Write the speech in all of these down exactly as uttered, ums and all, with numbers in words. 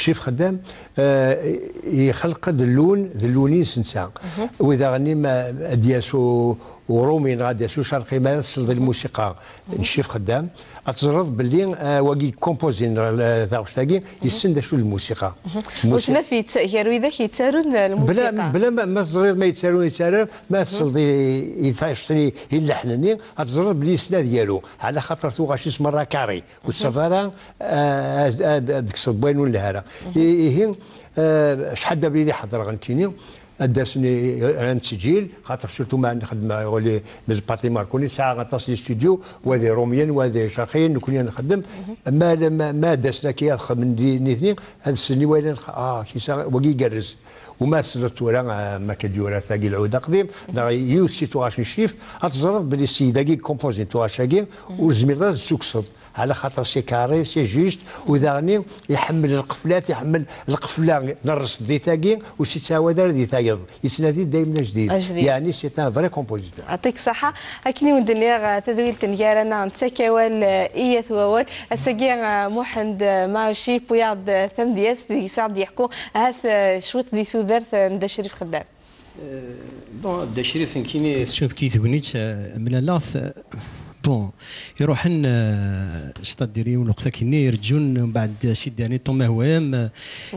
Ccif Xeddam, eh, ixelq-d llun, d llun-ines netta. Wid aɣenni ma ad d-yas u-, Urumi neɣ ad d-yas ucerqi, ma ad tesleḍ i lmusiqa n Ccif Xeddam, ad teẓreḍ belli, eh, wagi yeccompozin, eh, taɣect-agi, yessen d acu d lmusiqa. Lmusiqa. Usnaf yett-, gar widak yettarun, eh, bla, lmusiqa. Bla ma, ma teẓriḍ ma yettarun, yettarun, ma tesleḍ i, i taɣect-nni, i lleḥn-nni, ad teẓreḍ belli yessen ad yaru, ɛla xaṭer tuɣac-is merra carré. Ur tessaweḍ ara, eh, ad, ad, ad d-tekkseḍ wayen ur nelhi ara. I-, ihi, eh, acḥal d abrid i ḥeḍreɣ nekkini, ad d-asen i, i, ara nettseǧǧil, xaṭer surtout ma nxeddem, eh, ɣur-i, mez Patrick Marconi, tesɛa aṭas n les studios, wa d Irumyen, wa d Icerqiyen, nekkni ad nxeddem. Ma, ma, ma ad d-asen akka ad xedmen di, nitni, ad slen i wayen, ah, kisa, wagi igerrez. Uma tesleḍ tura, ah, ma akka d-yura tagi lɛud aqdim, neɣ yiwet si tuɣac n Ccif, ad teẓreḍ belli ssid-agi yeccompozin tuɣac-agi, ur zmireḍ ad t-tessukkseḍ. Ɛla xaṭer c'est carré, c'est juste, u daɣen iḥemmel lqeflat, iḥemmel lqefla n rresd di tagi, ur s-yettɛawad ara di tayeḍ. Yettnadi daymen ajdid. Ajdid. Yeɛni c'est un vrai compositeur. Yɛṭik ṣṣeḥḥa. Akken i wen-d-nniɣ, eh, tadwilt n gar-aneɣ nettak awal, eh, i yat wawal. Ass-agi, eh, Muḥend, eh, Maɛuci, yewwi-aɣ-d, eh, tamedyazt deg-s ad d-yeḥku ahat, eh, cwiṭ di tudert, eh, n Dda Crif Xeddam. Euh, bon, Dda Crif nekkini tettunefk-iyi tegnit, eh, mlaleɣ-t, eh, bon, iruḥen, eh, c'est-à-dire yiwen lweqt akkenni, irǧun, mbeɛd si dernier temps ma hwayem, eh,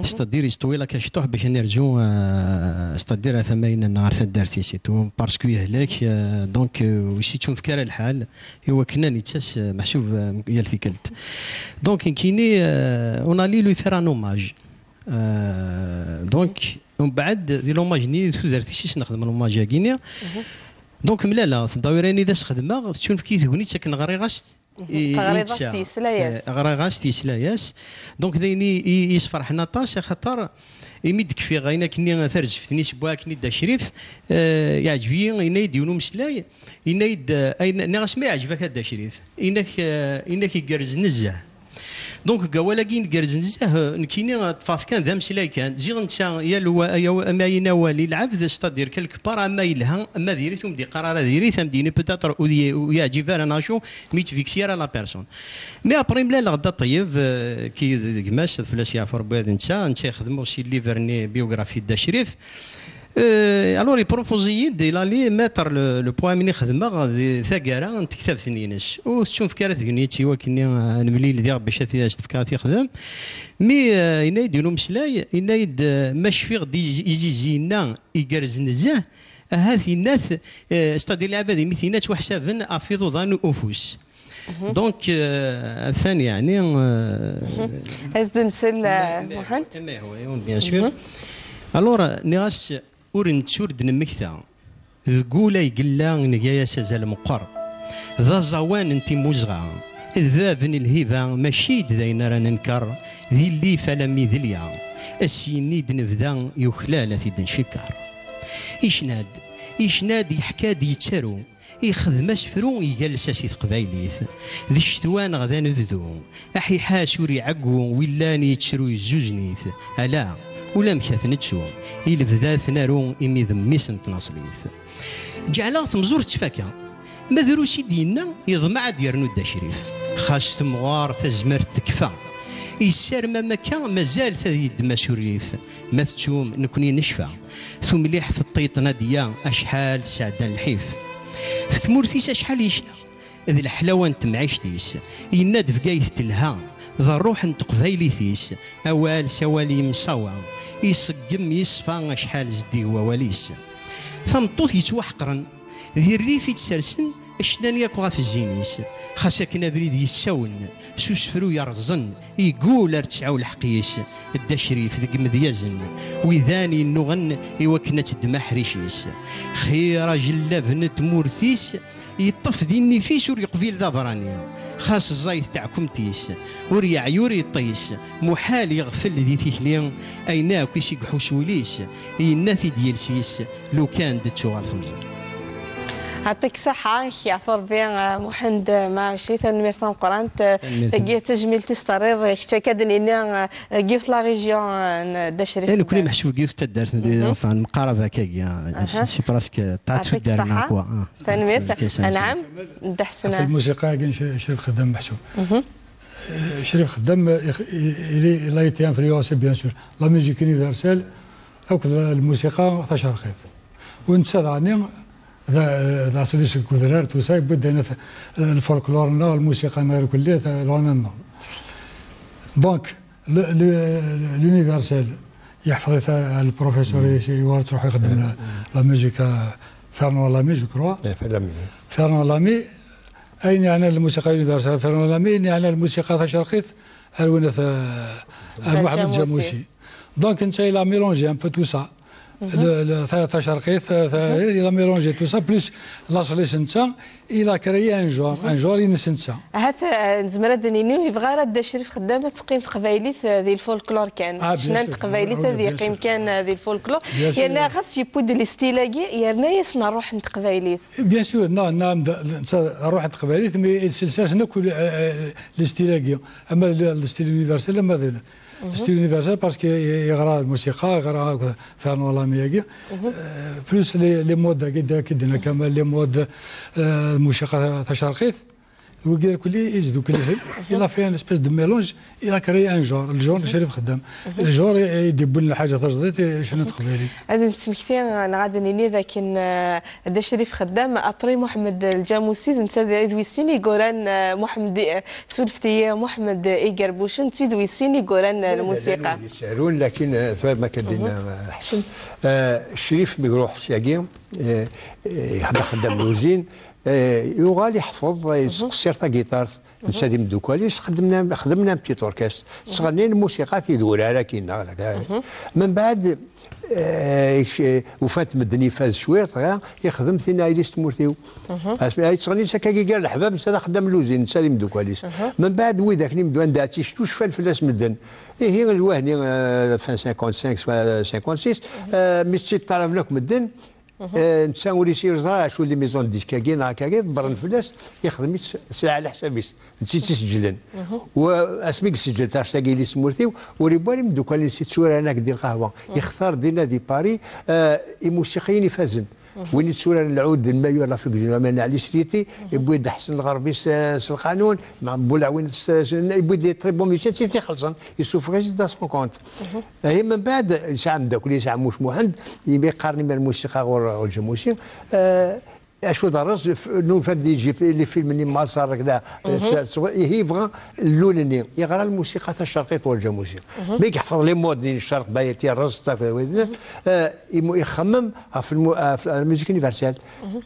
c'est-à-dire yesṭewwi la cache-ṭuḥ bac ad nirǧu, eh, c'est-à-dire ar tama-ines neɣ ar taddart-is et tout, parce que yehlek, eh, donc, eh, ur s-yettunefk ara lḥal, i wakken ad yettas, eh, meḥsub, eh, yal tikkelt. Donc, nekkini, eh, on allait lui faire un hommage. Euh, donc, mbeɛd, di l'hommage-nni, tudert-is i s-nexdem l'hommage-agi-nni. Donc, mlaleɣ-t, ddawira-nni d as-xedmeɣ, tettunefk-iyi tegnit akken ɣriɣ-as-t i, i netta. Teɣriḍ-as-t, yesla-yas. Eh, ɣriɣ-as-t, yesla-yas. Donc, d ayen i, i, i yesferḥen aṭas, axaṭer imi d-kfiɣ ayen akkenni tarzeft-nni s wwa akken i Dda Crif, eh, yeɛǧeb-iyi, yenna-yi-d yiwen umeslay, yenna-yi-d, eh, ayen, nniɣ-as: "Ma yeɛǧeb-ak a Dda Crif?" Yenna-k, eh, yenna-k igerrez nezzeh. Donc, deg awal-agi igerrez nezzeh, eh, nekkini, eh, ṭṭfeɣ-t kan d ameslay kan. Ziɣ netta, yal wa-, ya-, ama ayen awal i lɛebd, c'est-à-dire quelque part, ama yelha, ama diri-t, ur m-d-yeqqar ara diri-t, am d-yini peut-être ur y-, ur yeɛǧib ara neɣ acu, mi ttfiksi ara la personne. Mais après, mlaleɣ Dda Ṭeyyeb, eh, ki d gma-s, ad fell-as yeɛfu Rebbi ad netta, netta yexdem aussi livre-nni biographie Dda Crif. Euh, alors, yepropose-iyi-d, il allait mettre le, le poème-nni xedmeɣ di taggara n tektabt-nni-ines. Ur tettunefk ara tegnit i wakken-nni, eh, ad nemlil diɣ bac ad t-, ad s-t-fkeɣ ad t-yexdem. Mi, eh, yenna-yi-d yiwen umeslay, yenna-yi-d, eh, ma cfiɣ-d iz-, izizi-inna igerrez nezzeh, ahat yenna-t, eh, c'est-à-dire lɛibad imi t-yenna ttwaḥsaben ɣef iḍudan ufus. Donc, euh, atan, yeɛni, euh, ad s-d-nsel, euh, Muḥend. Bien sûr. Alors, nniɣ-as, ur nettu ur d-nemmekta. Deg wul ay yella, nga-as azal meqqer. D aẓawan n timmuzɣa, d bab n lhiba, mačči d ayen ara nenker, d illif alammi d lya. Ass-nni d-nebda, yuklal ad t-id-ncekkeṛ. Icna-d, icna-d, yeḥka-d, yettaru. Ixdem asefru iga lsas i teqbaylit. D ccetwa neɣ d anebdu, aḥiḥas ur iɛeggu, wi llan yettru yezzuzen-it. Ala, ulamek ad t-nettu, i lebda ad t-naru imi d mmi-s n tnaṣlit. Ǧeɛleɣ temẓur tettfaka. Ma drus i d-yenna, yeḍmeɛ ad yernu Dda Crif. Xas temɣer tazmert tekfa. Yessarem am akka, mazal-t ad yeddem asurrif. Ma tettum, nekkni necfa. Tumliḥt teṭṭiṭ Nadya, acḥal tesɛedda n lḥif. F tmurt-is acḥal yecna, d leḥlawa n temɛict-is. Yenna-d Bgayet telha, d ṛṛuḥ n teqbaylit-is. Awal s awal yemsawa, iṣeggem yeṣfa acḥal zeddig wawal-is. Tameṭṭut yettwaḥeqren, di rrif i tt-sersen, cnan yakk ɣef zzin-is. Xas akken abrid yessawen, s usefru yerẓen, igul ar tesɛu lḥeqq-is. Dda Crif deg imedyazen, widan yennuɣen i wakken ad teddem aḥric-is. Xir ajellab n tmurt-is, yeṭṭef di nnif-is ur yeqbil d aberrani. Xas ẓẓayet taɛkumt-is, ur yeɛyi ur yeṭṭis, muḥal yeɣfel di tikli, ayen akk i s-iḥus wul-is, yenna-t-id yiles-is, lukan d-tettuɣal temẓi. Yɛṭik ṣṣeḥḥa, ak-yeɛfu Rebbi, eh, Muḥend Maɛuci, tanemmirt tameqqrant, eh, tagi d tajmilt i s-terriḍ, eh, kečč akka d-nini, eh, deg yiwet la région, eh, n Dda Crif. Eh, nekkni meḥsub deg yiwet taddart, enfin, nqarab akkagi, eh, c'est presque pas tout. Yɛṭik ṣṣeḥḥa. Tanemmirt. Anɛam, Dda Ḥsen. Ɣef lmusiqa-agi n Crif Xeddam meḥsub. Crif Xeddam, il, il a été influencé, bien sûr, la musique universelle, akked lmusiqa tacerqit. U netta daɣni, d, d aṣli seg udrar, tout ça, yewwi-d ayen, lfolklore-nneɣ, lmusiqa-nneɣ irkelli, lɣuna-nneɣ. Donc, le, le, l'universel, yeḥfeḍ-it le professeur, yuɣal yettruḥ ixeddem la, la musique, Fernand Lamy, je crois. Fernand Lamy. Ayen yeɛnan lmusiqa universelle, Fernand Lamy, ayen yeɛnan lmusiqa tacerqit, ar win at, ar Muḥemmed Ǧamusi. Donc, netta, il a mélangé un peu tout ça. Le, le, ta, tacerqit, ta, ta, il a mélangé tout ça, plus l'aṣli-s netta, il a créé un genre, un genre ines netta. Ahat, eh, nezmer ad d-nini ur yebɣi ara Dda Crif Xeddam ad teqqim teqbaylit, eh, di lfolklor kan. Ah, bien sûr. Ccna n teqbaylit ad yeqqim kan, eh, di lfolklor. Bien sûr. Yerna ɣas yewwi-d listil-agi, yerna-yasen ṛṛuḥ n teqbaylit. Bien sûr, non, non, netta ṛṛuḥ n teqbaylit, mais iselsasen akk, eh, eh, listil-agi. Ama d listil universel, ama d Style universel parce que yeɣra lmusiqa, yeɣra Fernand Lamy-agi. Euh, plus les, les modes-agi, d akken d-yenna Kamal, les modes, euh, lmusiqa tacerqit. Wigi irkelli yesdukkel-iten. Il a fait une espèce de mélange, il a créé un genre, le genre de Crif Xeddam. Le genre i, i d-yewwin lḥaǧa tajdidt i ccna n teqbaylit. Ad nesmekti, neɣ ad nini d akken, euh, Dda Crif Xeddam, après Muḥemmed Lǧamusi, d netta d wis sin i yuran, euh, Muḥemmed, euh, Surfet-iyi, Muḥemmed Igerbucen, d tid wis sin i yuran, euh, lmusiqa. Llan wid yettarun, lakin, euh, tura ma akka d-yenna, euh, Ḥsen. Euh, Crif mi iruḥ syagi, euh, euh, yexdem xeddam luzin, euh, yuɣal yeḥfeḍ, euh, yettqeṣṣir tagiṭart. Netta d imeddukal-is, xedmen, xedmen un petit orchestre. Sɣennin lmusiqa tidurar akkin, neɣ, neɣ. Membeɛd, eh, ufan-t medden ifaz cwiṭ, dɣa yexdem tin ay s tmurt-iw. Asmi ay yettɣenni s akkagi gar leḥbab, netta d axeddam luzin, netta d imeddukal-is. Membeɛd widak n imdu-, anda tictucfan fell-as medden. Ihi, lwehni, eh, fin cinquante-cinq, soit cinquante-six, eh, mi tt-id-ṭalaben akk medden, Eh, netta ur yessi ur yeẓra acu d les maisons de disques-agi neɣ akkagi, ḍebbren fell-as, yexdem-itt s lɛali ḥsab-is, d netta i tt-iseǧlen. U asmi i yesseǧel taɣect-agi i tmurt-iw, ur yewwi ara imeddukal-is i tturaren akked di lqahwa. Yextar dinna di Paris, eh, imusiqiyen ifazen. Win yetturaren lɛud d lmayur, la figure du Romain Ali Sriti, yewwi-d Ḥsen Lɣerbi s, s lqanun, Mɛemmri Bulɛwin s, s, yewwi-d des très bons musiciens, d tid ixelṣen, yessufeɣ-it-id à son compte. Ihi, mbeɛd, yesɛa ameddakel, yesɛa Muc Muḥend, imi qqaren imi lmusiqa ɣur, ɣur Lǧamusi, eh, acu d rrez, f-, nunfa-d les films-nni Maṣer, kda, eh, s-, s-, ihi yebɣa llun-nni, yeɣra lmusiqa tacerqit ɣur Lǧamusi. Mi yeḥfeḍ les modes-nni n ccerq, bayati, rrez, takk, wid-nni, eh, imu-, ixemmem ɣef lmu-, ɣef la musique universelle.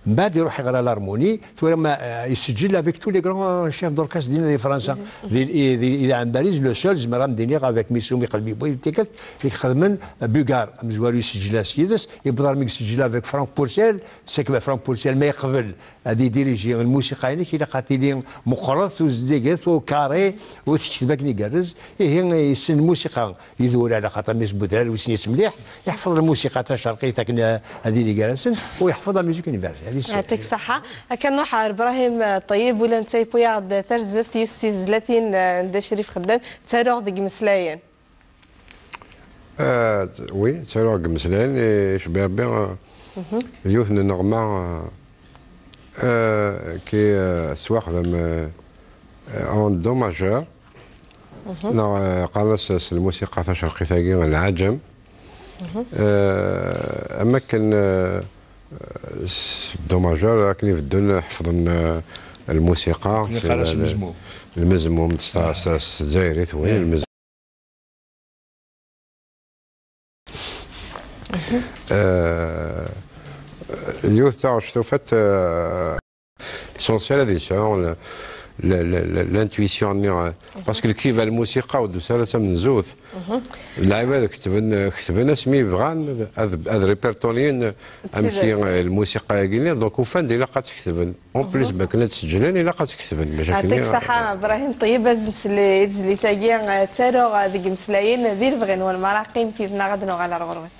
Mbeɛd iruḥ yeɣra l'harmonie, tura ma, eh, yesseǧǧel avec tous les grands chefs d'orchestre dinna di Fransa. Di, di, di, di Ɛembariz, le seul, zemreɣ ad m-d-iniɣ, avec Missou, mi qleb yewwi tikkelt, i ixedmen, eh, Bugard, amezwaru yesseǧǧel-as yid-s, yewweḍ armi yesseǧǧel avec Franck Pourcel, c'est que Franck Pourcel ma yeqbel ad idiriji lmusiqa-inek, ilaq ad tili meqqret, u zeddiget, u carré, u tekteb akken igerrez. Ihi, yessen lmusiqa. Idurar, axaṭer mi s-, budrar wis yettmelliḥ, yeḥfeḍ lmusiqa tacerqit akken, eh, ad yili gar-asen, u yeḥfeḍ la musique universelle. Yeɛṭik ṣṣeḥḥa. Akka nruḥ ɣer Ibrahim, eh, Ṭeyyeb, ula netta yewwi-aɣ-d tarzeft yis tizlatin, eh, n Dda Crif Xeddam, ttaruɣ deg imeslayen. Ah, t-, oui, ttaruɣ deg imeslayen, eh, icebbi Rebbi, eh, yiwet n nneɣma, eh, eh, qui, eh, tettwaxdem, eh, eh, en do majeur. Neɣ, eh, qqaren-as s lmusiqa tacerqit-agi lɛaǧem. Eh, am akken, eh, s do majeur, akken i beddun ḥefḍen, eh, lmusiqa, akken iqqar-as s lmezmum. Lmezmum, s, s, s tezzayrit, oui, lmezmum. Eh, yiwet taɣect tufat, eh, L'essentiel ad yesɛu l-, l-, l-, l-, l'intuition-nni, eh, parce que lektiba n lmusiqa ur d-tusi ara d tamenzut. Lɛibad ketben, ketben asmi bɣan ad, ad répertorien amek i, eh, lmusiqa-agi-nni, donc ufan-d ilaq ad tt-ketben. En plus, bakken ad tt-seǧlen, ilaq ad tt-ketben. Maca akken, yeɛṭik ṣṣeḥḥa, Ibrahim Ṭeyyeb, ad nsel i tezlit-agi, eh, ttaruɣ, eh, deg imeslayen, di lebɣi-nwen merra, qqimet yid-neɣ ad nuɣal ar ɣur-wen.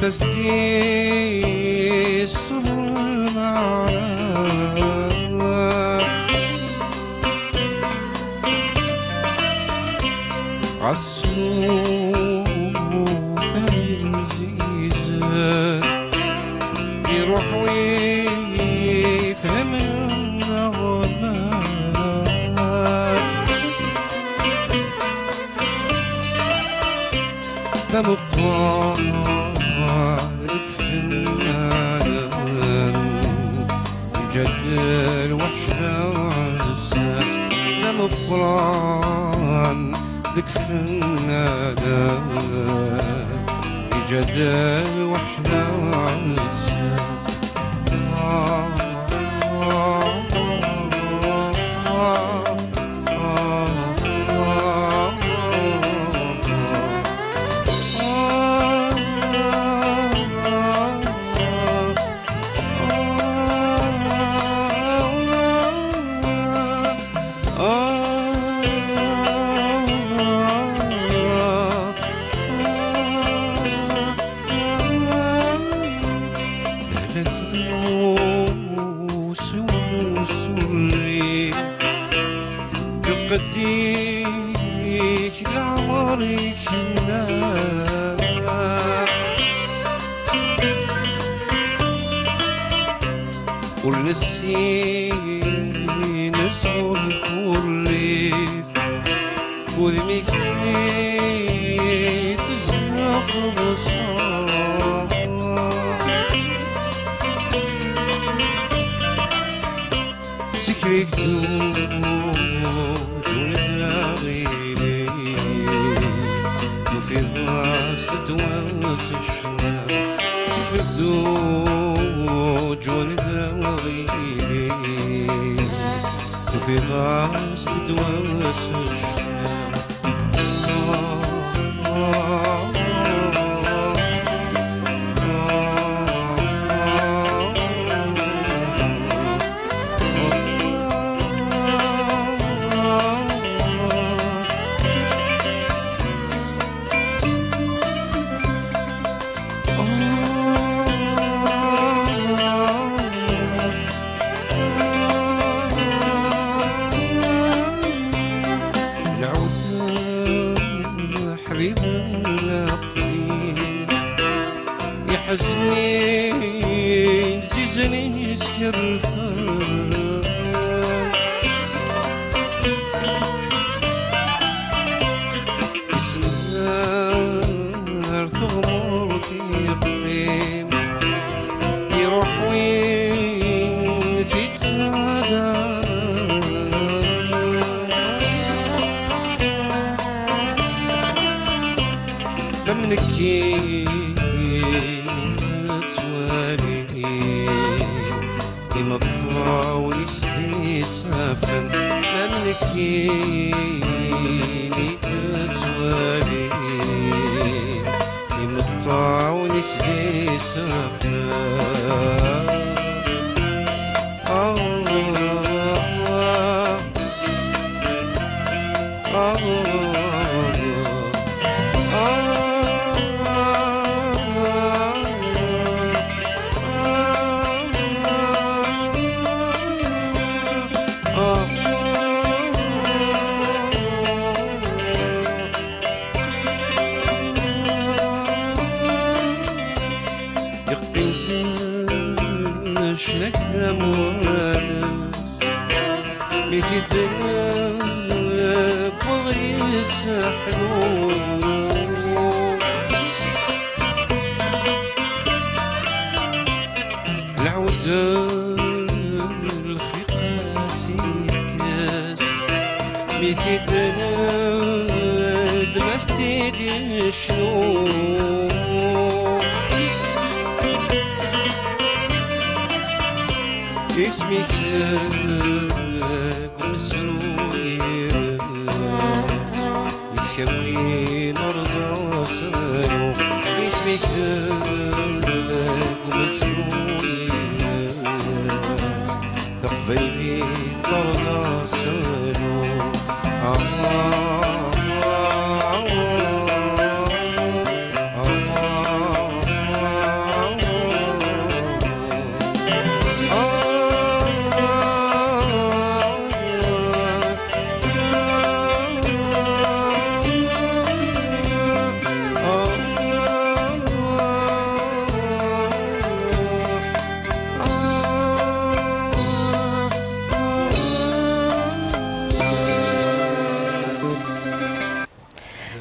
Tasdi ṣṣber lmeɛna. Ɣas smut ay imzizen, iruḥ wi fehmen aɣmat. D ameqqran deg fennan, iǧǧa-d lweḥc d aɛessas. D ameqqran deg fennan, iǧǧa-d lweḥc d aɛessas. Ahlak d usiwen usurri, lqedd-ik leɛmer ikna. Ur nessin asɣul kurrif, udem-ik tezdeɣ teḍsa. Sikrik d uǧul d aɣilif, tufiḍ-as ddwa s ccna. Sikrik d uǧul d aɣilif, tufiḍ-as ddwa s ccna. Lɛud ḥbib n lqdim, iḥeznen zizen iskerfan. Isner teɣmert yeqqim, iruḥ win t-ittɛadan. Am nekkini tettwali imeṭṭawen-is d isaffen, am nekkini tettwali imeṭṭawen-is d isaffen. Ah, ah, ah. Yeqqim ccna-k d amwanes, mi t-id-newweḍ yesseḥlu. Lɛud lxiq as-ikkes, mi t-id-nedmet t-id-icnu. Isem-ik deg umezruy-ines, yeskawin rẓaṣ-inu. Isem-ik deg umezruy-ines, taqbaylit terẓa-s anu. Ah, ah, ah, ah, ah.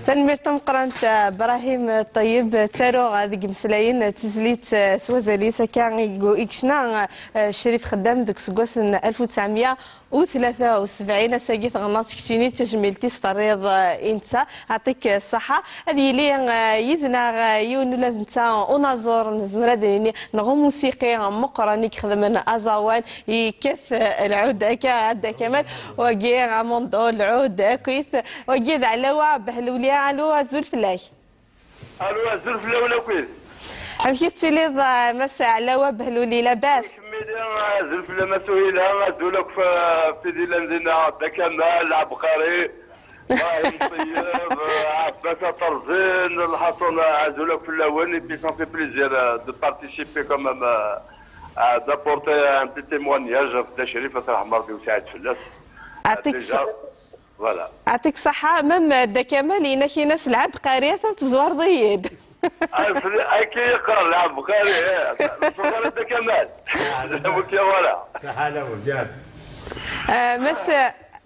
Tanemmirt tameqqrant, Brahim Ṭeyyeb. Ttaruɣ deg imeslayen d tizlit s wazal-is akka i gu-, i yecna, eh, Crif Xeddam deg useggas n alef u tesɛemya u tlata u sebɛin. Ass-agi teɣnaḍ keččini d tajmilt-is terriḍ, eh, i netta. Aɛṭik ṣṣaḥa. Ad yili, eh, yid-neɣ, eh, yiwen ula d netta unaẓur, nezmer ad nini, neɣ umusiqi meqqren i ixedmen aẓawan, yekkat, eh, lɛud akka, a Dda Kamal, wagi amundo, lɛud, akkit, wagi d Ɛlawa Behluli. Alu, azul fell-ak. Alu, azul fell-awen akkit. Amek i tettiliḍ, eh, Mass Ɛlawa Behluli, labas? Kemmini, azul fell-am a Suhila, azul akk f-, f tid yellan dinna, Dda Kamal, Ɛebqari, Ibrahim Ṭeyyeb, Ɛebbas Aterẓin, Lḥaṣun, azul akk fell-awen, et puis ça me fait plaisir, euh, de participer quand même, euh, à, d'apporter un petit témoignage f Dda Crif, At Raḥma Rebbi wesɛit fell-as. Atik Déjà, voilà. Atik ṣaḥa, même Dda Kamal, inak inas Lɛebqari, atan tezwareḍ-iyi-d. Akka yeqqar Lɛebqari, eh, tezwar Dda Kamal. Wiki wala. Saḥa lawan, jab. Eh, Mass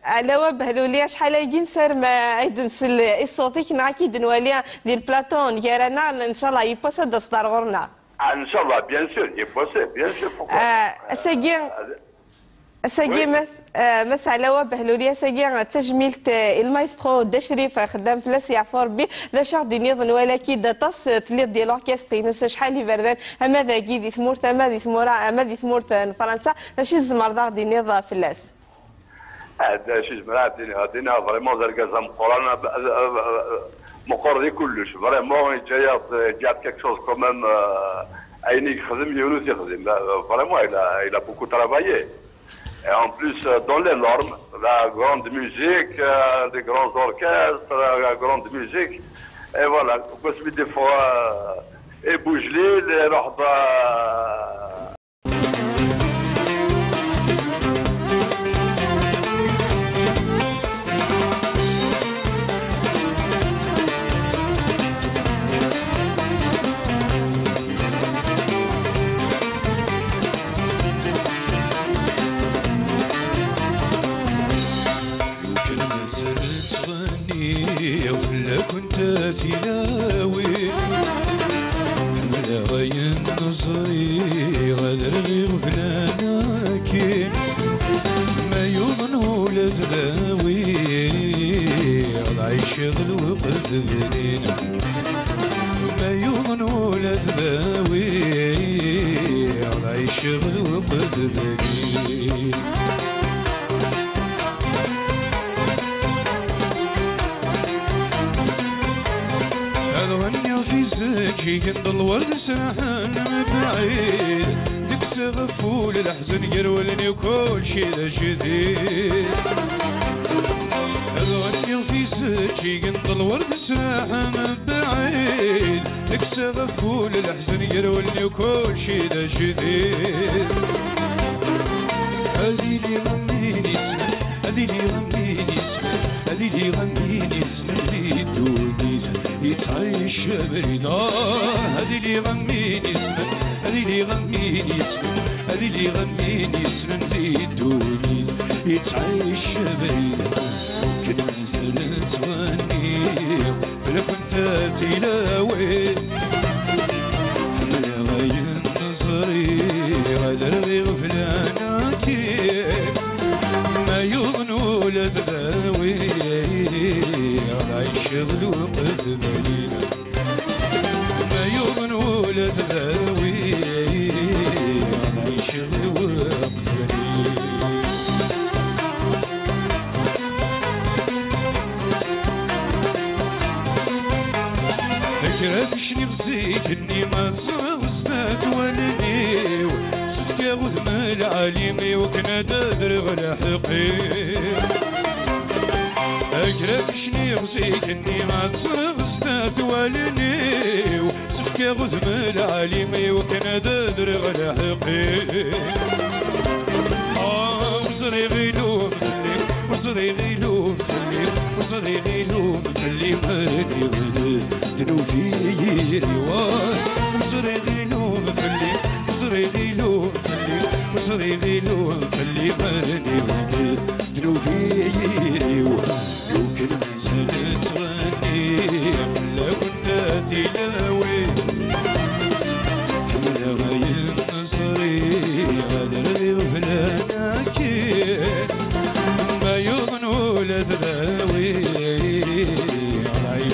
Ɛlawa Behluli, acḥal-agi nessarem, eh, ay d-nsel i ṣṣut-ik, neɣ ad k-id-nwali di lplaṭu n gar-aneɣ, ncallah yiwwas ad d-taseḍ ar ɣur-neɣ. Ah, ncallah, bien sûr, yiwwas, bien sûr, pourquoi pas. Eh, ass-agi, euh, ass-agi, oui. Mass, eh, Mass Ɛlawa Behluli, ass-agi, eh, d tajmilt, eh, i lmaestro Dda Crif, eh, Xeddam fell-as yeɛfu Rebbi. D acu ad d-tiniḍ, nwala-k-id aṭas, eh, telliḍ di l'orchestre-ines acḥal iberdan, ama dagi di tmurt, ama di tmura, ama di tmurt, eh, n Fransa. D acu i tzemreḍ ad aɣ-d-tiniḍ, eh, fell-as? Ah, d acu i zemreɣ ad d-iniɣ? Ad d-iniɣ vraiment d argaz ameqqran, ab-, ab-, ab-, meqqer di kullec. Vraiment, yeǧǧa-yaɣ-d, yeǧǧa-d quelque chose quand même, euh, ayen i yexdem yiwen ur t-yexdim. Euh, vraiment, il a, il a beaucoup travaillé. Et en plus, euh, dans les normes, la grande musique, euh, des grands orchestres, la grande musique. Et voilà, quoi, celui des fois, euh, et Boujlil, et Rahba. Lukan mazal ttɣenniɣ fell-akent a tilawin. Ḥemmleɣ ayen ẓriɣ, ad rɣiɣ flan akin. Ma yuḍen ula d dawiɣ, lɛic d lweqt bnin. Ma yuḍen ula d dawiɣ, lɛic d lweqt bnin. Ad ɣenniɣ tizeǧǧigin d lwerd sraḥen mebɛid, deg-s ɣef wul leḥzen gar wallen-iw kulci d ajdid. Ad ɣenniɣ tizeǧǧigin d lwerd sraḥen mebɛid, deg-s ɣef wul leḥzen gar wallen-iw kulci d ajdid. Ad iliɣ am win yessnen, ad iliɣ am win yessnen, ad iliɣ am win yessnen di ddunit yettɛic abrid. Ah, ad iliɣ am win yessnen, ad iliɣ am win yessnen, ad iliɣ am win yessnen di ddunit yettɛic abrid. Akken mazal ttɣenniɣ fell-akent a tilawin. Ḥemmleɣ ayen ẓriɣ, ad rɣiɣ flan akin. Ma yuḍen ula d dawiɣ, lɛic d lweqt bnin. Ma yuḍen ula d dawiɣ, lɛic d lweqt bnin. Kra d cniɣ zik-nni ad ẓreɣ zdat wallen-iw, sefkiɣ udem lɛali i wakken ad adreɣ lḥeqq-iw. Kra d cniɣ zik-nni ad ẓreɣ zdat wallen-iw, sefkiɣ udem lɛali i wakken ad adreɣ lḥeqq-iw. Ah, ur ẓriɣ ilum fell-i, ur ẓriɣ ilum fell-i, ur ẓriɣ ilum fell-i, ma niɣ ddnub i yiri. Ur ẓriɣ ilum fell-i, ur ẓriɣ ilum fell-i, ur ẓriɣ ilum fell-i, ma niɣ ddnub i yiri. Lukan mazal ttɣenniɣ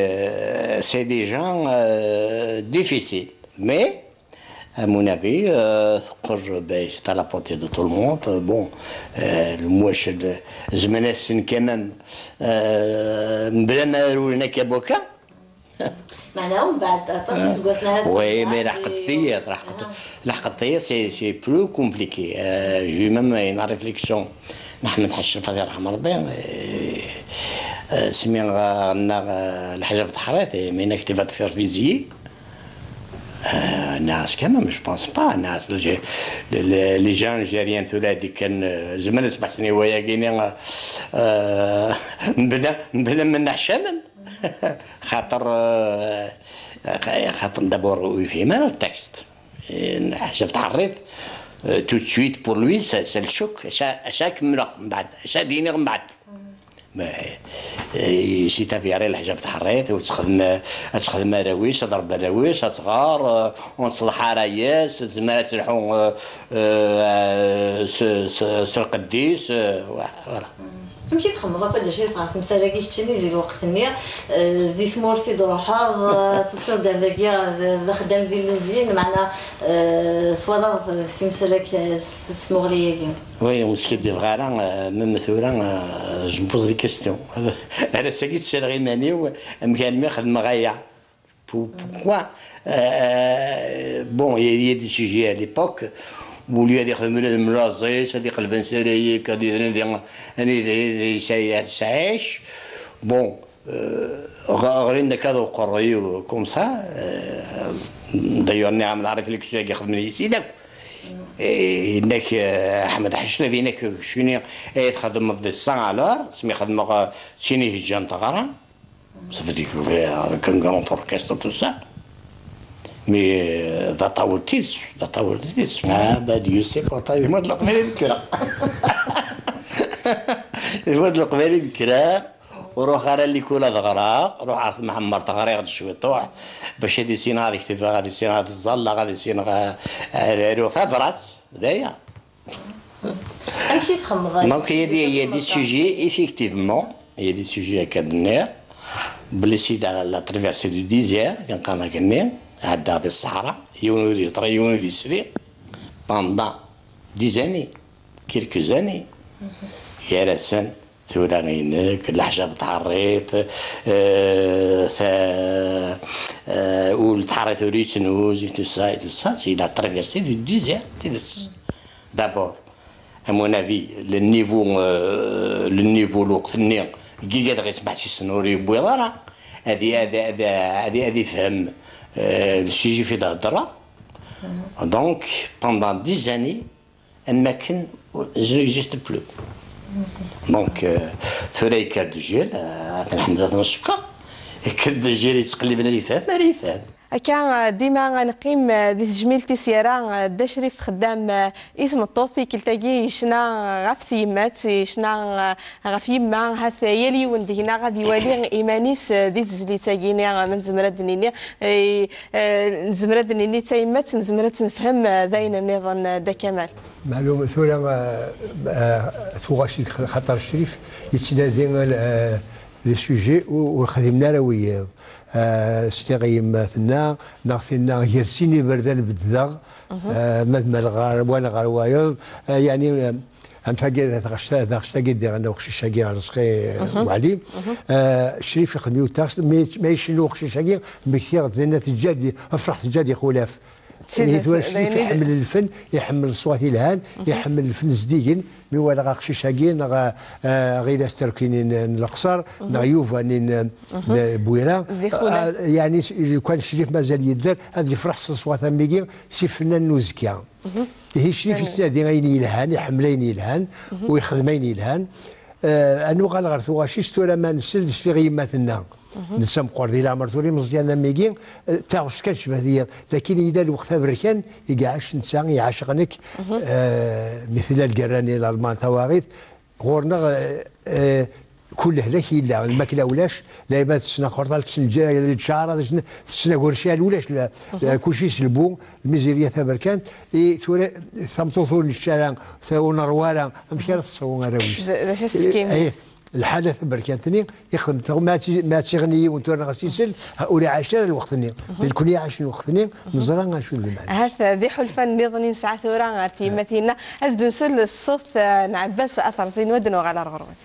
euh, c'est des gens euh, difficiles. Mais, à mon avis, euh, teqqel, ben, c'est à la portée de tout le monde. Bon, euh, le mois de Zmenessen quand même, euh, mebla ma rewlen akka buka. Meɛna umbeɛd aṭas iseggasen ahat. Oui, mais lḥeqet-iyi, lḥeqet-iyi, c'est, c'est plus compliqué. Euh, j'ai même une réflexion. Ḥmed Ḥacef, ad yerḥem Rebbi, euh, euh, smi ɣ-, ɣenna, euh, lḥaǧa f tḥeṛṛit, eh, mais nekk va te faire fusiller. Euh, nas quand même, je pense pas. Nas, les, les, les gens algériens tura di kan, euh, zemren ad sbeḥsen i wayagi-ni, euh, euh, mebla, mebla ma nneḥcamen. Xaṭer, euh, xaṭer d'abord ur yefhim ara le texte. Eh, lḥaǧa f tḥeṛṛit, euh, tout de suite pour lui, c'est, c'est le choc. Acu, acu ara kemmleɣ mbeɛd, acu ara d-iniɣ mbeɛd. Mais, eh, si t'avais arrêté lḥaǧa f tḥeṛṛit, ur texdem, ad texdem arraw-is, ad ṛebbi arraw-is, ad tɣer, euh, ur neṣleḥ ara yes, tezmer ad telḥu, euh, euh, s, s, s lqedd-is, euh, voilà. Amek i txemmeḍ akk a Dda Crif ɣer temsal-agi keččini di lweqt-nni, eh, di tmurt i d-ruḥeḍ, eh, tusiḍ-d ar dagi, eh, d, d axeddam di lluzin, meɛna, eh, twalaḍ, eh, timsal-agi s, s tmuɣli-agi? Oui, ur skiddibeɣ ara, eh, même tura, eh, je me pose des questions. Ar ass-agi ttsaleɣ iman-iw, amek armi xedmeɣ aya. Pou-, pourquoi, euh, bon, il y a, il y a des sujets à l'époque, au lieu ad ixdem ula d mlaẓ-is, ad iqleb ansarayik, ad idren di, anida i yesɛic. Bon, euh, ɣ-, ɣrin akka d uqerruy, comme ça, euh, d'ailleurs, nniɣ-am la réflexion-agi xedmen yis-i akk. Et nekk, euh, Ḥmed Ḥacef, nekk, keččini, ay txedmeḍ di cent à l'heure, smi xedmeɣ, euh, d tin i yeǧǧan teɣra. Ça veut dire que avec un grand orchestre, tout ça. Mais, euh, d aṭawel tidet, d aṭawel tidet. Ah, bah, Dieu sait pourtant, yemma d leqbayel i d-kkreɣ. Yemma d leqbayel i d-kkreɣ. Ur ruḥeɣ ara likul ad ɣreɣ, ruḥeɣ ɣer tmɛemmert ɣriɣ-d cwiṭuḥ, bac ad issineɣ ad ktibeɣ, ad issineɣ ad ẓẓalleɣ, ad issineɣ, eh, ad aruɣ tabrat, d aya. Amek i txemmeḍ aya? Donc, il y a des, il y a des sujets, effectivement, il y a des sujets akka d-nniɣ, belli c'est la, la traversée du désert, kan qqaren akken-nni, ɛeddaɣ di ṣṣeḥra, yiwen ur yeẓri, yiwen ur yesli, pendant des années, quelques années. Gar-asen, tura inek, leḥjab tɛerriḍ, euh, ta-, euh, ul tɛerriḍ ur yettnuz, et tout ça, et tout ça, c'est la traversée du désert, tidet. D'abord, à mon avis, le niveau, euh, le niveau lweqt-nni, deg iga dɣa yesmeḥsisen ur yewwiḍ ara, ad, ad, ad, ad, ad ifhem, euh, le sujet fi d-heddreɣ. Donc, pendant des années, am wakken ur, je n'existe plus. Donc, euh, tura yekker-d ujjil, euh, ad t-nḥemd, ad t-neckeṛ. Yekker-d ujjil yettqelliben ad yefhem, ara yefhem. Akka, euh, dima ad neqqim, euh, di tejmilt-is yerra, euh, Dda Crif txeddam, euh, i tmeṭṭut, tikkelt-agi yecna, euh, ɣef tyemmat, yecna, euh, ɣef yemma, hat yal yiwen deg-neɣ ad iwali iman-is, eh, di tezlit-agi-ni, eh, ma nezmer ad d-nini, eh, eh, nezmer ad d-nini d tayemmat, nezmer ad tt-nefhem, eh, d ayen nniḍen, eh, Dda Kamal. Meɛlum, tura, eh, eh, tuɣac-ik, xaṭer Crif yettnadi, eh, les sujets ur, ur xdimen ara wiyiḍ. Eh, sliɣ i yemma tenna, neɣ tinna, gar sin iberdan beddeɣ, eh, ma d Malɣar, wa neɣ ɣer wayeḍ, eh, yeɛni, eh, Am tagi, taɣect-, taɣect-agi diɣen uqcic-agi Rezqi Waɛli. Eh, Crif ixdem yiwet taɣect, mi, ma icennu uqcic-agi, mmektiɣ-d dinna teǧǧa-d, afraḥ teǧǧa-d ixulaf. Ihi tura d ayen i d- iḥemmel lfen, iḥemmel ṣṣwat ilhan, iḥemmel lfen zdigen. Mi walaɣ aqcic-agi, neɣ, eh, Ɣilas Terkini n, n Leqṣer, neɣ Yuba-nni n, n Bwira, d ixulan. Ah, yeɛni s-, lukan Crif mazal yedder, ad yefreḥ s ṣṣwat am wigi, s ifennanen n uzekka. Ihi Crif yettnadi ayen yelhan, iḥemmel ayen yelhan, u yexdem ayen yelhan. Eh, ad nuɣal ɣer tuɣac-is tura ma nsel, nesliɣ i yemma tenna. Netta meqqer di leɛmer, tura imeẓyan am wigi, eh, taɣect kan tecbeḥ di yiḍ. Lakin yella lweqt aberkan i iɛac netta, iɛac ɣnek, eh, mi tella lgerra-nni Lalman tawaɣit, ɣur-neɣ, eh, eh, kul lehlak yella, lmakla ulac, la ma tessen axerḍal, tessen lǧ-, lǧara, tessen, tessen agurcal, ulac la, la, kulci s lbu, lmizirya taberkant, i tura tameṭṭut ur nečč ara, ta-, ur neṛwa ara, amek ara tessew arraw-is? D, d acu as-teskim? Eh, eh, lḥala taberkant-nni, ixdem, ma tt-, ma tt-iɣni yiwen tura neɣ as-isel, ha, ur iɛac ara lweqt-nni. Nekni iɛacen lweqt-nni, neẓra acu d lmeɛna. Ahat d iḥulfan nniḍen i nesɛa tura ɣer tyemmatin-a. Ad s-d-nsel ṣṣut, eh, n Ɛebbas Aterẓi, n waddin uɣal ar ɣur-wen.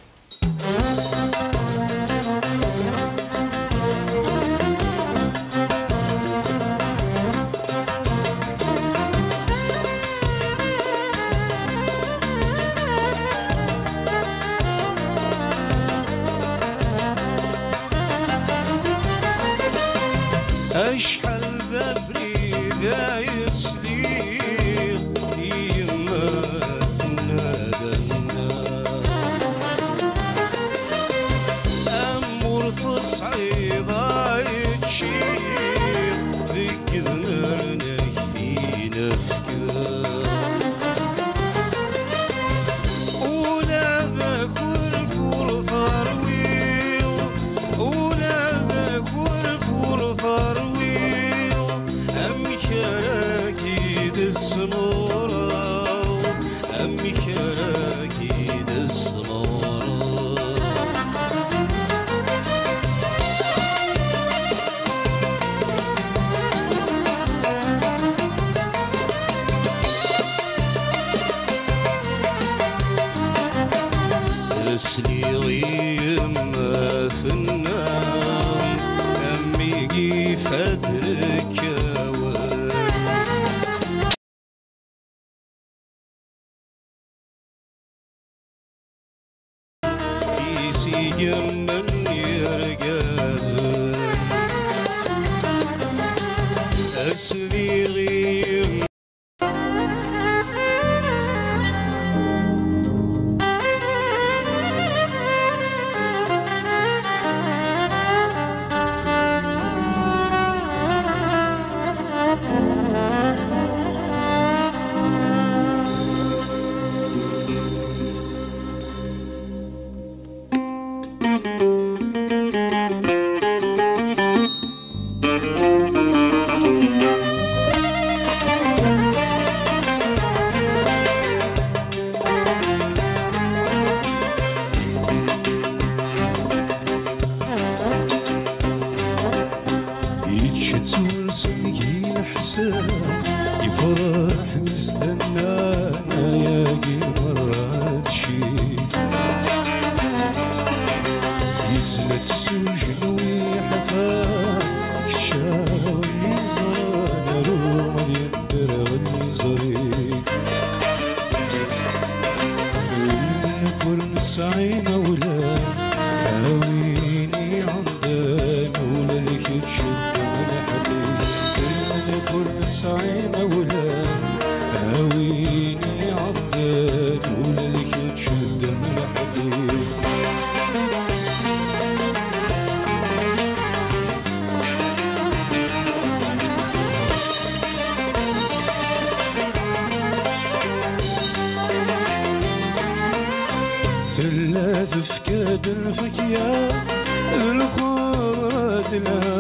Acḥal d abrid ay sliɣ i yemma tenna-d anna. Am ur tesɛiḍ ay ččiɣ deg idmaren-ik tinefk. Ula d akurfur terwiḍ, ula d akurfur terwiḍ, amek ara k-id-smeɣreɣ, amek ara k-id-smeɣreɣ? Sliɣ i yemma tenna, am wigi ifadrek awal. Isigmen yergazen. Asliɣ i Yečča-tt ur s-ngi leḥsab, ifreḥ mi s-d-nnan ayagi merra d cci. Yezla-tt s ujenwi ḥafa, kečč a win yeẓran aru ad yenderɣ iẓri. Nekk ur nesɛi imawlan, a win iɛeddan ula d kečč ddem leḥqi. Nekk ur nesɛi imawlan, a win iɛeddan ula d kečč ddem leḥqi. Tella tefka-d lfakya, lxuḍra telha,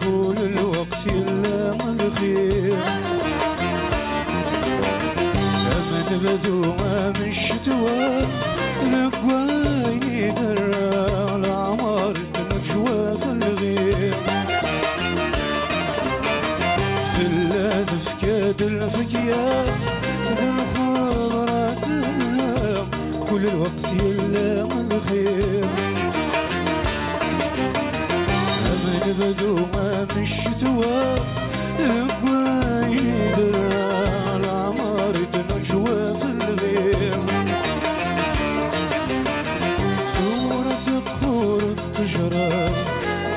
kul lweqt yella lxir. Am anebdu am ccetwa, deg wayen i d-rra leɛmer. Tnejwa f lɣir, tella tefka-d lfakya, d lxeḍra telha, kul lweqt yella lxir. Am anebdu am ccetwa, Deg wayen yedra leɛmer i d-neǧwa f lbir. Tura teqqur ttejra,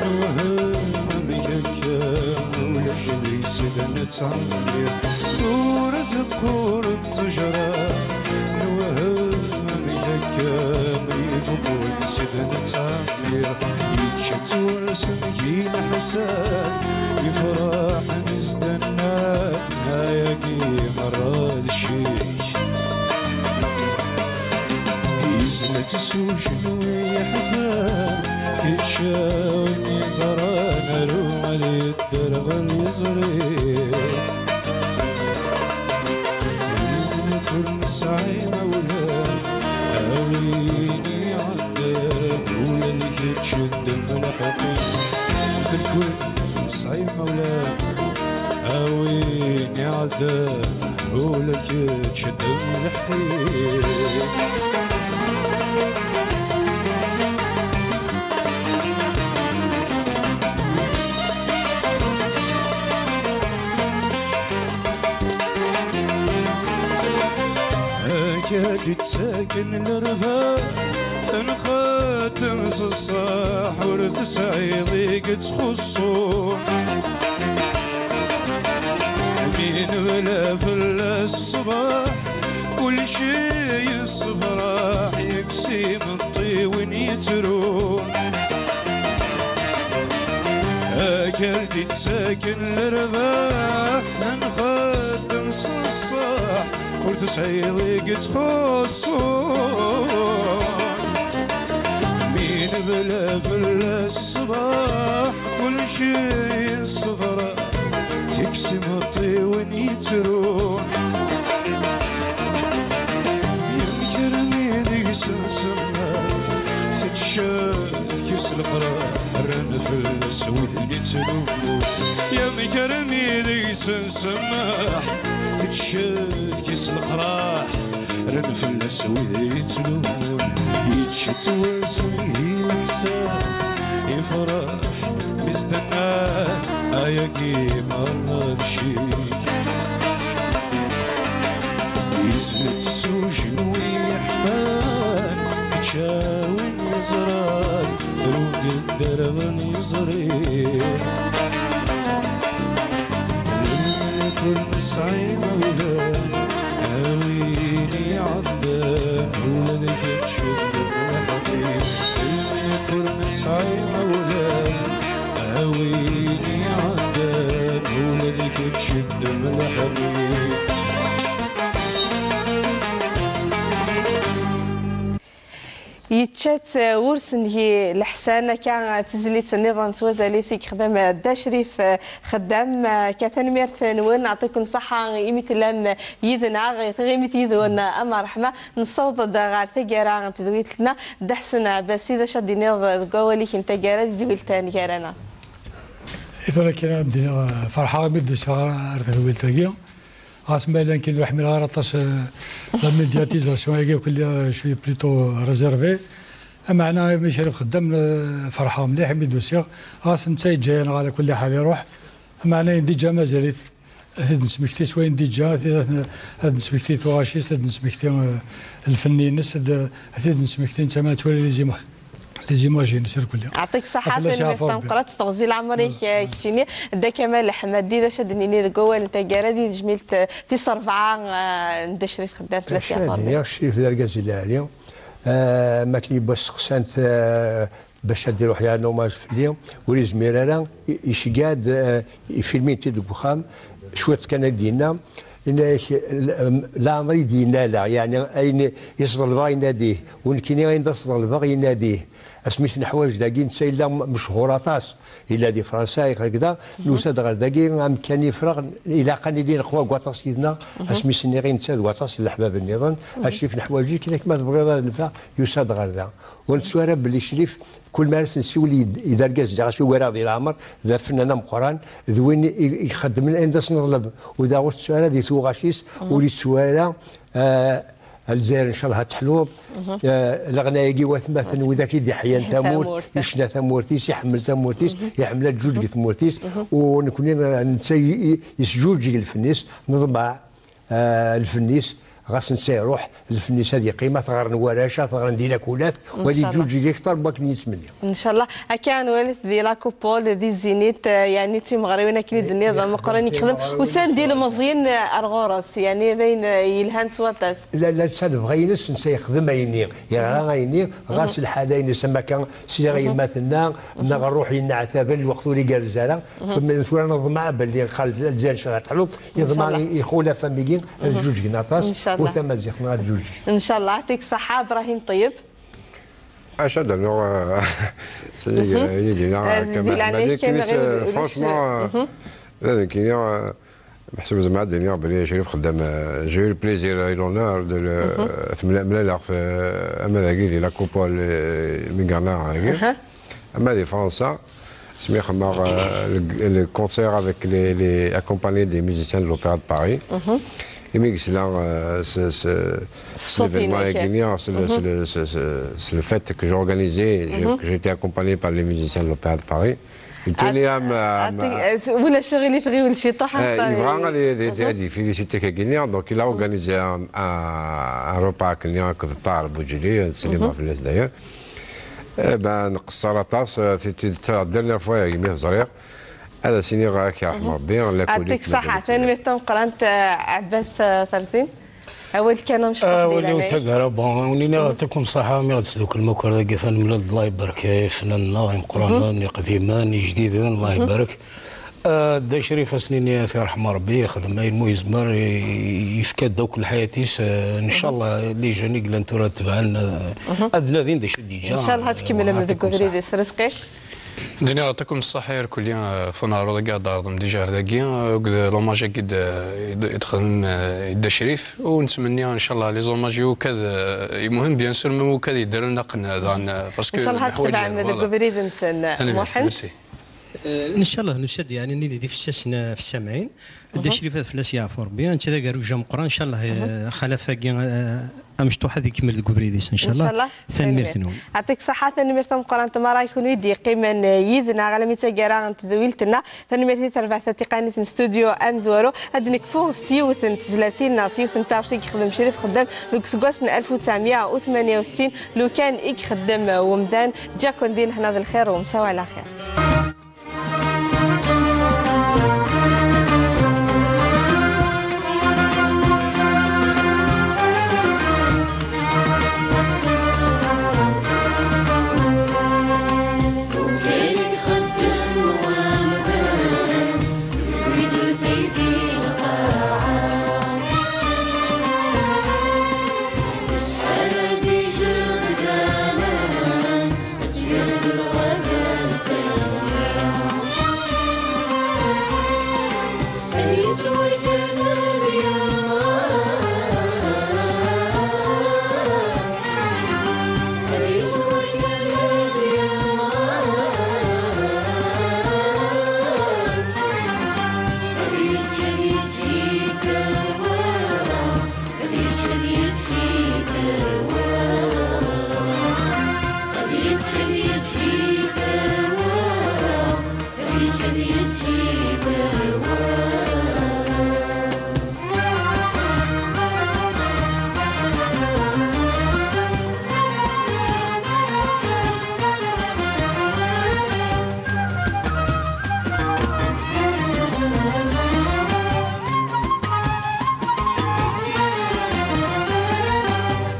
newhem amek akka ulac deg-s d nettɛemmir. Tura teqqur ttejra, newhem amek akka mi ifeqqun s d nettɛemmir. Yečča-tt ur s-ngi leḥsab, ifraḥen s d nnan, ayagi merra d ccik. Yezla-tt s ujenwi yeḥban, kečč a win yeẓran, aru ad yedderɣel yeẓri. Nekk ur nesɛi imawlan, a win iɛeddan, ula d kečč ddem lḥeqq-im. Nekk ur nesɛi imawlan, a win iɛeddan, ula d kečč ddem lḥeqq-im. Akka d-ittaken lerbaḥ, nxeddem s ṣṣeḥ, ur tesɛiḍ i yettxuṣṣun. Mi nebla fell-as ṣṣbeḥ, kulci yessefraḥ, yekkes imeṭṭi win yettrun. Akal d-ittaken lerbaḥ, nxeddem s ṣṣeḥ, ur tesɛiḍ i yettxuṣṣun. Mi nebla fell-as ṣṣbeḥ, kulci yessefraḥ, tekkes imeṭṭi win yettrun. Yenker mi deg-sen semma, tecced kis lefraḥ, rran fell-as widen yettnumun. Yenker mi deg-sen semma, tecced kis lefraḥ, rran fell-as widen yettnumun. Yečča-tt wass i leḥsab, ifraḥ mi s-tenna, ayagi merra d ccik. Yezla-tt s ujenwi yeḥman, kečč a win yeẓran, ur d-dderɣen yeẓri. Nekk ur nesɛi imawlan, a win iɛeddan, ula d kečč ddem lḥeqq-im. Nekk ur nesɛi imawlan, a win iɛeddan, ula d kečč ddem lḥeqq-im. Yečča-tt, eh, ur s-ngi leḥsan. Akka, eh, tizlit nniḍen s wazal-is i yexdem, eh, Dda Crif, eh, Xeddam. Eh, akka, tanemmirt-nwen, yeɛṭikum ṣṣeḥḥa imi tellam, eh, yid-neɣ, eh, tiɣimit yid-wen, eh, am ṛṛeḥma. Nessaweḍ-d ɣer taggara n tedwilt-nneɣ. Dda Ḥsen Ɛbasi, d acu ad d-tiniḍ deg wawal-ik n taggara di tedwilt n gar-aneɣ? I tura kan ad d-iniɣ, eh, ferḥeɣ imi d-usiɣ ɣer, ɣer tedwilt-agi. Ɣas ma yella nekk ur ḥmileɣ ara aṭas, eh, la médiatisation-agi, akk lliɣ, eh, je suis plutôt réservé. Ameɛna imi Crif Xeddam, eh, ferḥeɣ mliḥ imi d-usiɣ. Ɣas netta yeǧǧa-yaneɣ ala kulli ḥal iruḥ. Ameɛna ayen d-iǧǧa mazal-it. Ad t-id-nesmekti s wayen d-iǧǧa, ad t-, ad nesmekti tuɣac-is, ad nesmekti, eh, lfenni-ines, ad, ad t-id-nesmekti netta ma nettwali les images. Les images-ines irkelli. Yeɛṭik ṣṣeḥḥa, tanemmirt tameqqrant, teɣzi leɛmer-ik, eh, keččini. Dda Kamal Ḥemmadi, d acu ad d-nini deg wawal n taggara di tejmilt, eh, tis rebɛa, eh, n Dda Crif Xeddam fell-as? Acu ad d-iniɣ, Crif d argaz lɛali. Eh, ma akken yewwa steqsan-t, eh, bac ad d-iruḥ yerna umaj fell-i, ur yezmir ara, i-, iceggeɛ-d, eh, ifilmin-t-id deg uxxam, cwiṭ kan ad d-yenna, yenna-yak, l-, leɛmer i d-yenna ala, yeɛni ayen i s-ḍelbeɣ yenna-d ih, u nekkini ayen d as-ḍelbeɣ yenna-d ih. Asmi t-neḥwaǧ dagi, netta yella m-, mechuṛ aṭas, yella di Fransa, hekda, nusa-d ɣer dagi, amkan yefreɣ, ilaq ad nili neqwa deg waṭas yid-neɣ, asmi s-nniɣ i netta d waṭas n leḥbab nniḍen, a Crif neḥwaǧ-ik, nekk ma tebɣiḍ ad nfeɛ, yusa-d ɣer da. Ur nettu ara belli Crif, kul mi ara s-nsiwel i, i d argaz, ɣas ugareɣ di leɛmer, d afennan ameqqran, d win i, i ixeddmen ayen d as-neḍleb. U daɣ ur tettu ara di tuɣac-is, ur yettu ara, eh, A Lezzayer, ncallah ad teḥluḍ. Eh, leɣna-agi watmaten, widak i d-iḥyan tamurt, yecna tamurt-is, iḥemmel tamurt-is, iḥemmel ad juǧ deg tmurt-is. U nekni, eh, netta i- i- yesǧuǧeg lfen-is, neḍmeɛ, eh, lfen-is, ɣas netta iruḥ, lfen-is ad yeqqim, ad t-ɣren warrac, ad t-ɣren di lakulat, u ad iǧuǧeg akteṛ n wakken yettmenni. Ncallah. Akka nwali-t di la coupole, di Zénith, eh, yani d timeɣriwin akken i d-tenniḍ, meqqren i yexdem. Usan-d ilmeẓyen, eh, ar ɣur-s, yani d ayen, eh, yelhan s waṭas. La, la, s lebɣi-ines, netta yexdem ayenni, yeɣra ayenni, ɣas lḥala-ines am akka, sliɣ i yemma tenna, neɣ ṛṛuḥ yenneɛtaben, lweqt ur igerrez ara. Tura neḍmeɛ belli xal Lezzayer ncallah ad teḥluḍ, yeḍmeɛ ixulaf am wigi, ad juǧgen aṭas, u tamaziɣt-nneɣ ad juǧeg. Ncallah. Ɛṭik ṣṣeḥḥa, Brahim Ṭeyyeb. Acu ad d-rnuɣ, eh, s-, eh, Yidina, eh, Kamal Ḥmadi, kan, eh, franchement, eh, d nekkini, eh, meḥsub zeɛma ad d-iniɣ belli Crif Xeddam, eh, j'ai eu le plaisir et l'honneur de le, temla-, mlaleɣ-t, eh, ama dagi di la coupole, eh, mi yerna dagi, ama di Fransa, asmi xedmeɣ, eh, le, le concert avec les, les, accompagné des musiciens de l'Opéra de Paris. Imi yesla, euh, ce, ce, cet événement-agi, c'est le, c'est le, c'est, c'est, c'est le fait que j'ai organisé, j'ai, que j'ai été accompagné par les musiciens de l'Opéra de Paris. Il tenait à me, à me, ulac aɣilif, ɣiwel ciṭuḥ, eh, yebɣa ad, ad, ad yefélicité kagini, donc il a organisé un, un, un repas kagini akked Ṭaher Buǧli, ad slimeɣ fell-as d'ailleurs. Eh ben, nqeṣṣer aṭas, eh, c'était la dernière fois imi t-ẓriɣ. Ad as-iniɣ ad k-yerḥem Rebbi, la kulit. Ɛṭik ṣṣeḥḥa, tanemmirt tameqqrant, eh, Ɛebbas, eh, Terzin. Awal kan amecṭuḥ di leɛnaya-k. Awal-iw n taggara, bon, wen-iniɣ ɛṭikum ṣṣeḥḥa mi ɣ-d-tesduklem akk ar dagi, ad nemlal-d, Allah ibarek, ifennanen-nneɣ imeqqranen, iqdimen, ijdiden, Allah ibarek. Eh, Dda Crif, ad s-nini ad t-yerḥem Rebbi, yexdem ayen mu yezmer, i-, yefka-d akk lḥayat-is, eh, ncallah, les jeunes i yellan tura tebɛen, eh, ad nadin d acu i d-yeǧǧa. Ncallah ad tkemmlem deg ubrid-is, Rizqi. Dini, ɛṭikum ṣṣeḥḥa irkelli, eh, ɣef uneɛruḍ-agi ad d-tɛerḍem dija ar dagi, eh, akked l'hommage-agi d-, i d-, i d-xedmem, eh, i Dda Crif, u nettmenni, ncallah, les hommages i ukad, eh, imuhim, bien sûr, même ukad yeddren aqqen, eh, daɣen, eh, parce que ncallah ad tebɛem deg ubrid-nsen, Muḥend. Merci. Eh, ncallah, nusa-d, yeɛni, nidi d ifessasen, eh, ɣef ssamɛin. Dda Crif ad fell-as yeɛfu Rebbi, netta d agerruj ameqqran, ncallah, eh, axalaf-agi, eh, amecṭuḥ ad ikemmel deg ubrid-is, ncallah. Ncallah. Tanemmirt-nwen. Ɛṭik ṣṣeḥḥa, tanemmirt tameqqrant mara i kunwi d-yeqqimen, eh, yid-neɣ almi d taggara n tedwilt-nneɣ. Tanemmirt i terbaɛt tatiqanit n studio amezwaru. Ad nekfu s yiwet n tezlatin neɣ s yiwet n taɣect i yexdem Crif Xeddam deg useggas n alef u tesɛemya u tmanya u settin, lukan i ixeddem, eh, wemdan. Ǧǧiɣ-ken di lehna d lxir, u msawa ɛla xir.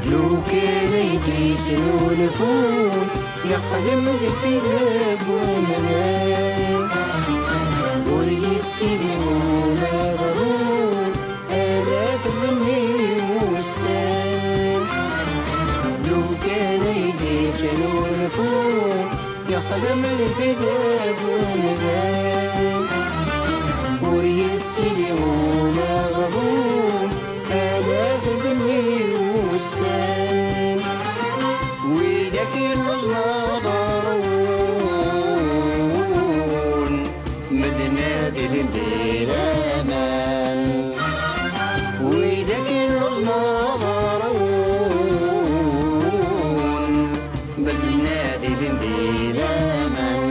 Lukan ay d-yettnulfun, yeqdem deffir deg umdan. Ur yettili umeɣrur, ala fell-am i wussan. Lukan ay d-yettnulfun, yexdem lfida deg umdan. Ur yettili umeɣbun, ala deg wussan. Widak illuẓen ad ṛwun, medden ad ilin di laman. Widak illuẓen ad ṛwun, Din di laman.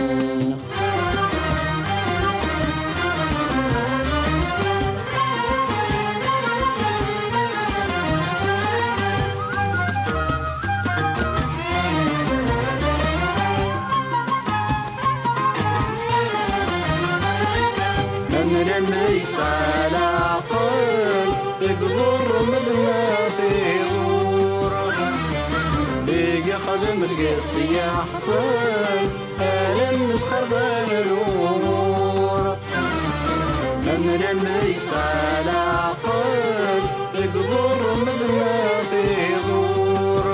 Amdan ma yesɛa leɛqel, deg ḍur medden ad iḍur. Deg ixdem lgis yeḥṣel, alamma txerba lumuṛ. Amdan ma yesɛa leɛqel, deg ḍur medden ad iḍur.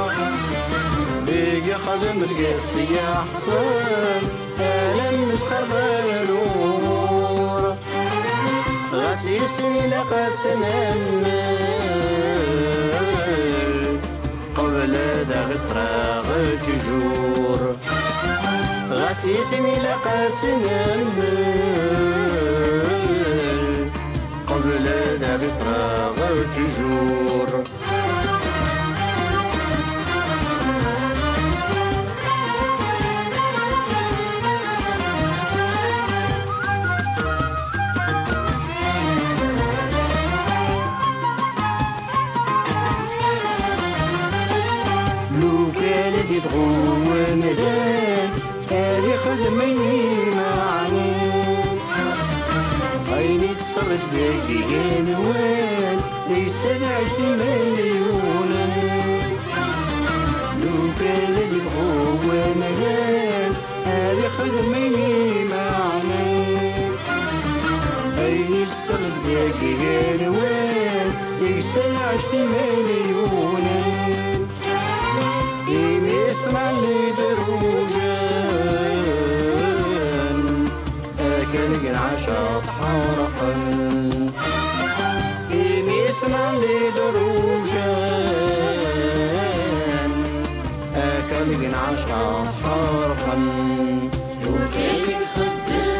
Deg ixdem lgis yeḥṣel, alamma txerba lumuṛ. Ɣas yes-sen ilaq ad s-nemmel, qbel ad aɣ-iṣreɣ ttjur. Ɣas yes-sen ilaq ad s-nemmel, qbel ad aɣ-iṣreɣ ttjur. Lukan ad yebɣu wemdan, ad ixdem ayen imeɛnen. Ayen i tṣerref deg igenwan, yesserɛec imalyunen. Lukan ad yebɣu wemdan, ad ixdem ayen imeɛnen. Ayen i tṣerref deg igenwan, yesserɛec imalyunen. Imi ṣnan lidrujen, akal gen ɛaca tḥerqen. Imi ṣnan lidrujen, akal gen ɛaca tḥerqen. Lukan ixeddem